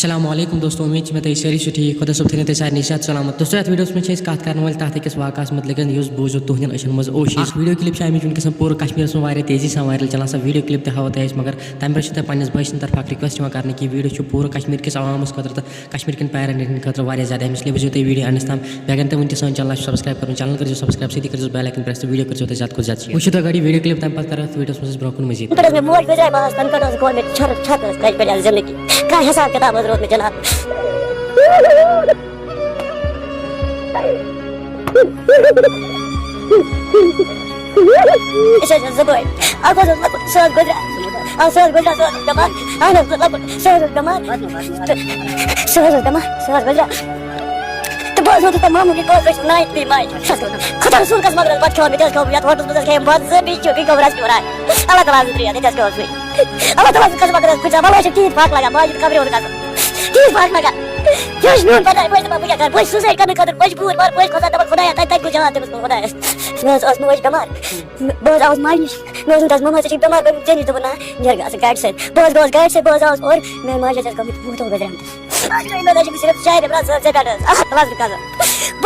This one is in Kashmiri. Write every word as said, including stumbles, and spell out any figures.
السلام علیکم دوستو، امید چھِ مےٚ تُہۍ سٲری چھِو ٹھیٖک، خۄدا صٲب تھٲینو تُہۍ سارنٕے صحت سلامت۔ دوستو، یتھ ویڈیوس منٛز چھِ أسۍ کتھ کرن وٲلۍ تتھ أکِس واقعس مُتعلِق یُس بوٗزِو تُہنٛدٮ۪ن أچھن منٛز اوشیٖش۔ اکھ ویڈیو کلپ چھِ آمٕتۍ وٕنکیٚس پوٗرٕ کشمیٖرس منٛز واریاہ تیزی سان وایرل چلان۔ سۄ ویڈیو کلپ تہِ ہاوو تۄہہِ أسۍ، مگر تمہِ برونٛہہ چھِ تۄہہِ پننِس بٲے سٕنٛدِ طرفہٕ اکھ ریکویسٹ یِوان کرنہٕ کہِ یہِ ویڈیو چھُ پوٗرٕ کشمیٖر کِس عوامس خٲطرٕ تہٕ کشمیٖر کٮ۪ن پیرنٹن ہٕنٛدِ خٲطرٕ واریاہ زیادٕ اہم، اس لیے وٕچھزیو تُہۍ ویڈیو اینڈس تام۔ بیٚیہِ اگر نہٕ تۄہہِ وٕنہِ تہِ سٲنۍ چینل آسہِ سبسکرایب کرُن، چینل کٔرزیو سبسکرایب، سۭتی کٔرزیو بیل آیکن پریس تہٕ ویڈیو کٔرزیو تۄہہِ زیادٕ کھۄتہٕ زیادٕ شیئر۔ وٕچھِو تُہۍ گۄڈٕ یہِ ویڈیو کلپ، تمہِ پتہٕ کرو أسۍ ویڈیوس منٛز أسۍ برونٛہہ کُن مزید۔ تَمہِ پٮ۪ٹھ ٲس مےٚ موج گُزرے، بہٕ ٲسٕس تَمہِ پٮ۪ٹھ ٲس گورمٮ۪نٹ چھۄرٕ چھۄکھ ٲس کَتہِ پٮ۪ٹھ آسہِ زندگی۔ کانٛہہ حساب کِتاب حظ روٗد نہٕ جناب۔ أسۍ حظ ٲسۍ زٕ بٲے۔ اَکھ اوس حظ لۄکُٹ، سُہ حظ گُزریو۔ آ، سُہ حظ گُزریو، سُہ حظ اوس بٮ۪مار۔ اَہَن حظ، لۄکُٹ، سُہ حظ اوس بٮ۪مار۔ تہٕ سُہ حظ اوس بٮ۪مار، سُہ حظ گُزریو۔ تہٕ بہٕ حظ ووتُس پَتہٕ معموٗلی، بہٕ حظ ٲسٕس نایہِ تہِ مایہِ۔ خۄدا رسول قسم، اگر حظ بَتہٕ کھیوٚو، مےٚ تہِ حظ کھیوٚو، یَتھ ہوٹلَس منٛز حظ کھیٚیَم بَتہٕ زٕ، بیٚیہِ چھُ، بیٚیہِ گوٚو رَس پیوٗرا۔ اللہ تعالیٰ حظ ترٛٲیِتھ، ییٚتہِ حظ کھیوٚو مےٚ۔ اللہ تعالیٰ سٕنٛز قسم، اگر حظ کُنہِ ساتہٕ وَلہٕ حظ چھِ تیٖتۍ پھَکھ لَگان، بہٕ حظ ییٚتہِ قبرِ ہُنٛد گژھُن۔ تیٖتۍ پھَکھ لَگان۔ یہِ حظ چھِ میون پَتہ، بہٕ حظ دَپان، بہٕ کیٛاہ کَرٕ؟ بہٕ حظ چھُس suicide کَرنہٕ خٲطرٕ مجبوٗر، مگر بہٕ حظ چھُس کھۄژان، دَپان، خۄدایا، تَتہِ، تَتہِ گوٚو جواب، تٔمِس ووٚن خۄدایَس۔ مےٚ حظ ٲس موج بٮ۪مار۔ بہٕ حظ آوُس ماجہِ نِش۔ مےٚ حظ ووٚن تَس، مما، ژےٚ چھِ بٮ۪مار، بہٕ ژےٚ نِش۔ دوٚپُن، نہ، نیرٕ بہٕ اَصٕل گاڑِ سۭتۍ۔ بہٕ حظ گوٚوُس گاڑِ سۭتۍ، بہٕ حظ آوُس اورٕ۔ میٛٲنۍ ماجہِ حظ ٲس گٔمٕتۍ وُہ دۄہ گُزریمتِس۔ اَتھ چھُ یِمَن حظ چھِ صرف شاعرِ بَنان، صٲب، ژےٚ پٮ۪ٹھ حظ۔ اَتھ حظ کَرٕ۔